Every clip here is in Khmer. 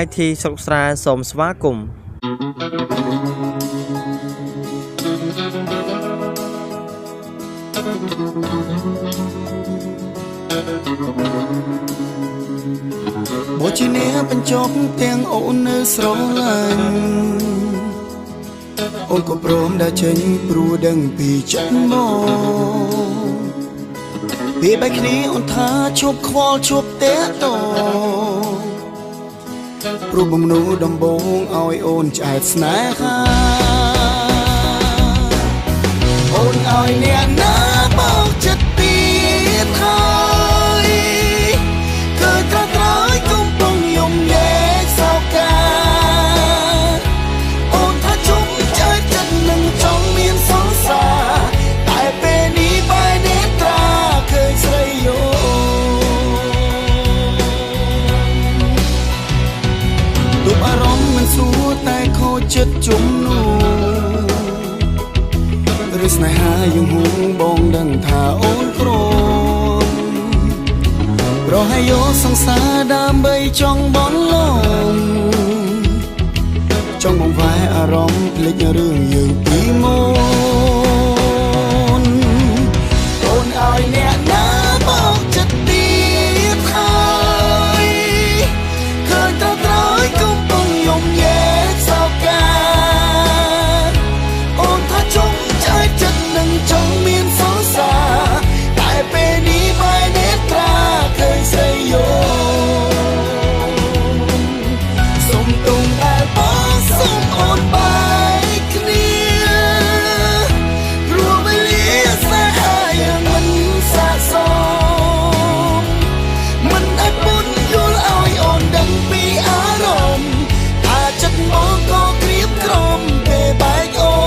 IT ស្រុកស្រែសូមស្វាគមន៍ បើជាអ្នកបញ្ចប់ទាំងអូននៅស្រឡាញ់អូនក៏ព្រមដើរចេញព្រោះដឹងពីចិត្តមកពេលបែកគ្នាអូនថាឈប់ខ្វល់ឈប់តាក់ទងព្រោះបងនោះដំបងឲ្យអូនឆ្អែតស្នេហាអូនឲ្យអ្នកណាបោកចិត្តទៀតហើយឃើញត្រត្រយកំពុងយំយែកសោកាអូនថាជុំឆ្អែតចិត្តនឹងចង់មានសង្សារតែពេលនេះបែរនេត្រាឃើញស្រីយោទប់អារម្មណ៍មិនស្រួលតែខូចចិត្តជំនួឬស្នេហាយើងហួងបងដឹងថាអូនព្រមប្រហែលយកសង្សារដើម្បីចង់បនលំចង់បង្វែរអារម្មណ៍ភ្លេចរឿងយើងពីមុនអូនឲ្យអ្នកណាបោកចិត្តទៀតហើយឃើញត្រត្រយកំពុងយំយែកសោកាអូនថាជុំឆ្អែតចិត្តនឹងចង់មានសង្សារតែពេលនេះបែរនេត្រាឃើញស្រីយោសុំទុំដែលបងសុំអូនបែកគ្នាព្រោះវេលាស្នេហាយើងមិនសាកសមមិនអាចពុនយល់ឲ្យអូនដឹងពីអារម្មណ៍ថាចិត្តបងក៏ក្រៀមក្រំពេលបែកអូន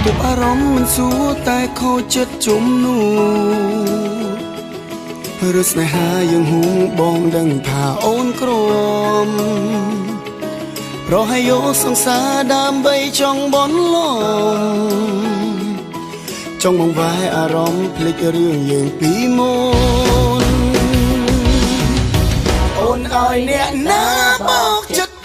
ទប់អារម្មណ៍មិនស្រួលតែខូចចិត្តជំនួឬស្នេហាយើងហួងបងដឹងថាអូនក្រមប្រហែលយកសង្សារដើម្បីចង់បនលំចង់បង្វែរអារម្មណ៍ភ្លេចរឿងយើងពីមុនអូនឲ្យអ្នកណាបោកចិត្ត